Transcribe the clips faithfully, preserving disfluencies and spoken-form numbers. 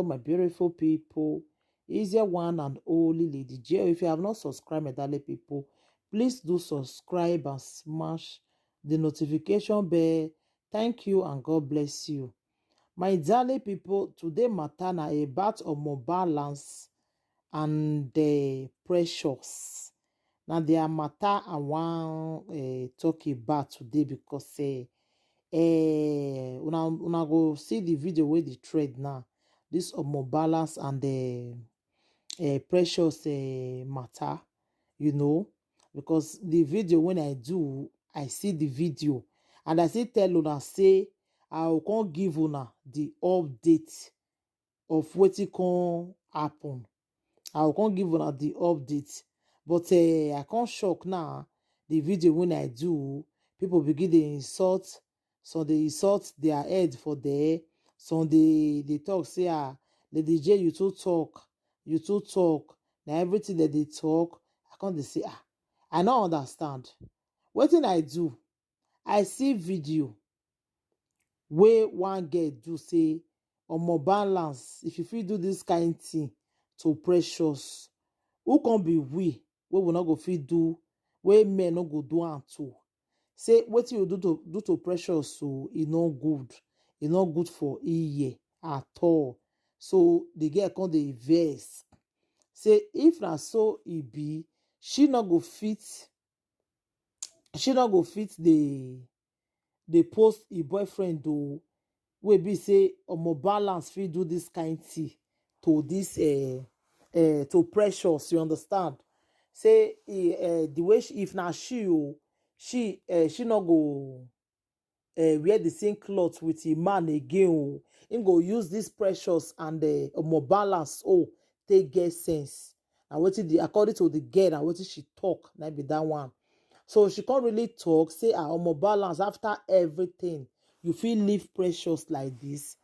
My beautiful people, is your one and only Lady J. If you have not subscribed, my darling people, please do subscribe and smash the notification bell. Thank you and God bless you. My darling people, today matter na about Omo Balance and the Precious. Na their matter I wan uh, talk about today because uh, uh, una, una go see the video wey dey trend now. This Omo Balance and the uh, Precious uh, matter, you know, because the video when I do, I see the video and I still tell una say I go come give una the update of wetin come happen. I go come give una the update, but uh, I come shock now. The video when I do, people begin dey insult, some dey insult their head for there, some dey dey talk say, ah, Lady J, you too talk, you too talk. Na everything that they talk, I come dey say, ah, I no understand. Wetin I do? I see video wey one girl do say, Omo Balance, if you fit do this kind thing to Precious, who come be we wey we no go fit do, wey men no go do am to? Say wetin you do to do to Precious, so e no good, e no good for e ear at all. So the girl come dey vex say if na so e be, she no go fit, she no go fit dey dey post e boyfriend o, wey be say Omo Balance fit do this kind thing to this uh, uh, to Precious, you understand? Say e, uh, the way she, if na she o, she uh, she no go uh, wear the same cloth with him man again o. Him go use this Precious and uh, Omo Balance o take get sense. Na wetin the, according to the girl, na wetin she talk, na be that one. So she can't really talk, say her Omo Balance after everything. You feel leave Precious like this.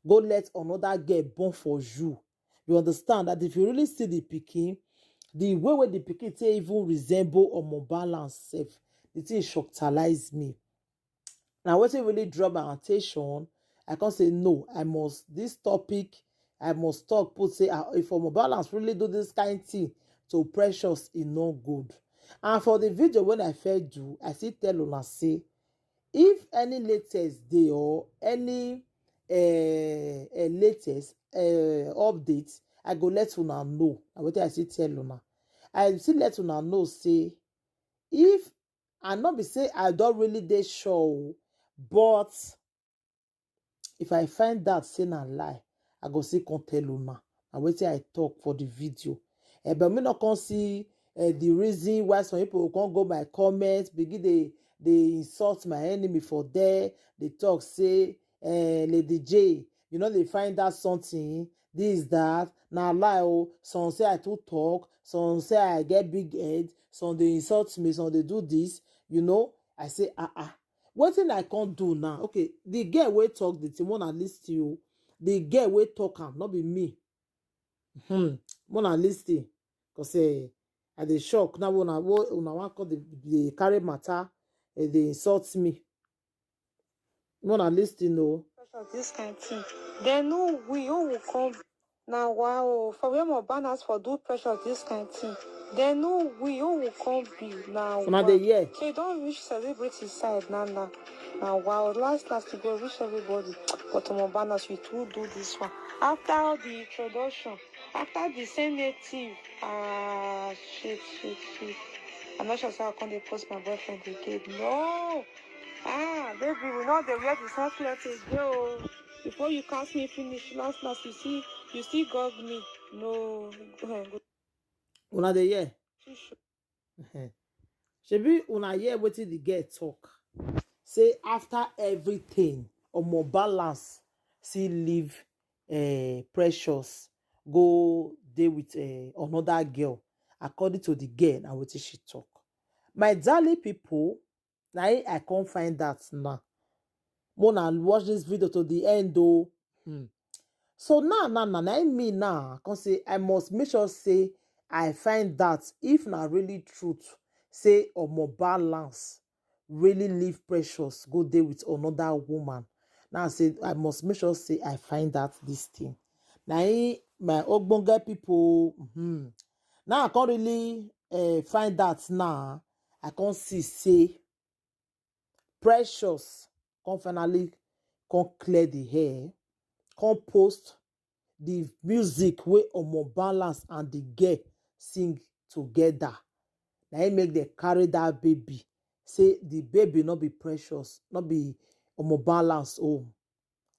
Go let another girl born for you. You understand that if you really see the pikin, the way where the pikin say even resemble Omo Balance self, the thing shockalize me. Now wetin really draw my attention, I can't say no, I must, this topic, I must talk, put say ah, if Omo Balance really do this kind thing to Precious, e no good. And for the video when I first do, I still tell una say if any latest dey or any uh, uh, latest uh, update, I go let una know. Na wetin I still tell una. I still let una know say if, and not be say I don't really dey sure o, but if I find out say na lie, I go still come tell una. Na wetin I talk for the video. Eh, but me not come see uh, the reason why some people come go my comments, begin they they insult my enemy for there. They talk say, uh, Lady J, you know they find out something. This, that, na lie o. Some say I too talk. Some say I get big head. Some they insult me. Some they do this. You know, I say, ah ah. Wetin I can't do now? Okay, the girl wey talk the thing, wanna list you. The girl wey talk am, not be me. Hmm. Wanna list it, cause uh, I dey shock now. Una una wan call the the carry matter, uh, they insult me. Wanna list it, no. This kind thing. Then no, we who will come. Now wow, for where more banners for do Precious this kind thing. Then no, we who will come be now. Una dey hear? So you don't reach celebrity side now now. Now wow, last last you go reach everybody. But more banners, you too do this one. After all the introduction, after the same native, ah shit shit shit. I'm not sure how I can dey post my boyfriend again. No. Ah, baby, we know they wear the same cloth again. Oh. Before you cast me finish, last last you see you see gog me. No. Go ahead, go. Una dey hear? Shebi una hear wetin the girl talk? Say after everything, Omo Balance still leave uh, Precious, go dey with uh, another girl. According to the girl, na wetin she talk. My darling people, na I can't find that now. Mona, watch this video to the end though. Hmm. So now, now, now, now me now, I can say I must make sure say I find that if na really truth, say Omo Balance really leave Precious, go there with another woman. Now I say I must make sure say I find out this thing. Na im my ogbonge people. Hmm. Now I can't really uh, find that now. I can't see say Precious come finally come clear the hair, come post the music wey Omo Balance and the girl sing together. Na im make dem carry that baby. Say the baby no be Precious, no be Omo Balance own.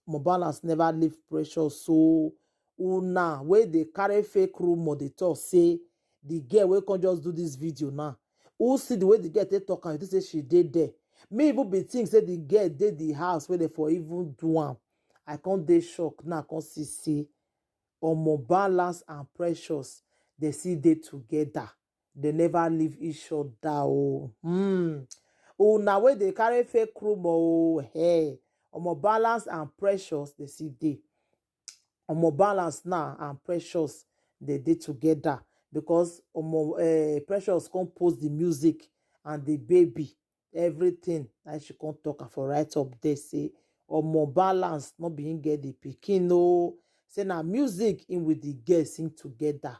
Omo Balance never leave Precious. So una wey dey carry fake rumor dey talk say the girl wey come just do this video now, who see the way the girl take talk am, you think say she dey there. Me even be think say the girl dey the house wey dey for even do am. I come dey shock now, I come see say Omo Balance and Precious, they see dey together. They never leave each other. Oh, hmm. Oh, now where they carry fake rumor. Oh, hey, Omo Balance and Precious, they see dey. Omo Balance now and Precious, they dey together because Omo uh, Precious come post the music and the baby, everything. And she come talk am for right up there say Omo Balance no be him get the pikin, no. Say na music in with the girl sing together.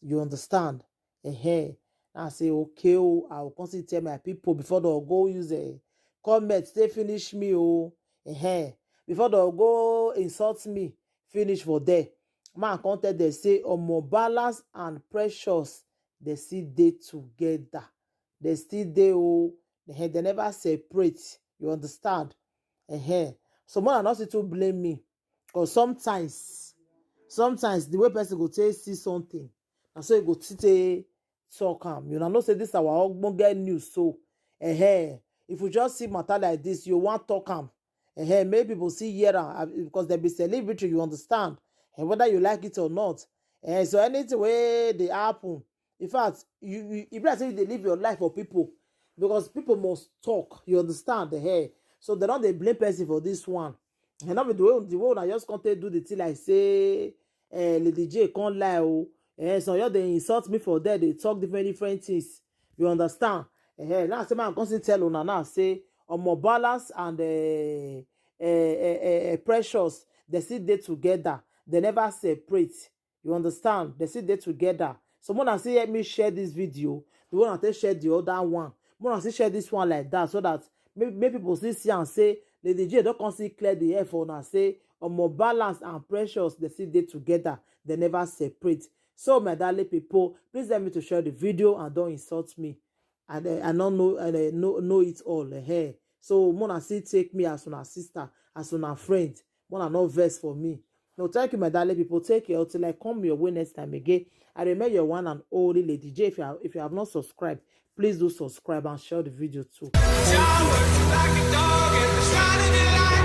You understand? Uh-huh. I say okay, oh, I will come still tell my people before they go use a comment, they finish me, oh, uh-huh. Before they go insult me, finish for there. Man come tell them say Omo Balance and Precious, they still dey together. They still dey, oh, uh-huh, they never separate. You understand? Uh-huh. So more not to blame me, because sometimes, sometimes the way person go take see something, and so you go take talk am. You know say this our ogbonge news. So, eh, if you just see matter like this, you want talk am. Eh, maybe people see hear am because they be celebrity. You understand? And whether you like it or not, eh, so anything wey dey happen, in fact, you you e be like say you dey live your life for people, because people must talk. You understand? Eh, so they don't dey blame person for this one. And not be the way the way I just come take do the thing like say, eh, Lady J can't lie. Oh, eh, so you they insult me for that. They talk different different things. You understand? Eh, now say man come still tell una now say Omo Balance and eh, eh, eh, eh, eh, Precious, they sit there together. They never separate. You understand? They sit there together. So more than say help me share this video. The one I take share the other one. More than say share this one like that so that maybe, maybe people still see and say Lady J don't come see clear the air for now. Say Omo Balance and Precious, they sit there together. They never separate. So my darling people, please help me to share the video and don't insult me. And uh, I don't know, I uh, know, know it all. Uh, hey. So Mona still take me as una sister, as una friend. Mona no verse for me. No, thank you, my darling people. Take care until I come your way next time again. I remain your one and only Lady J. If you have, if you have not subscribed, please do subscribe and share the video too. Thank you.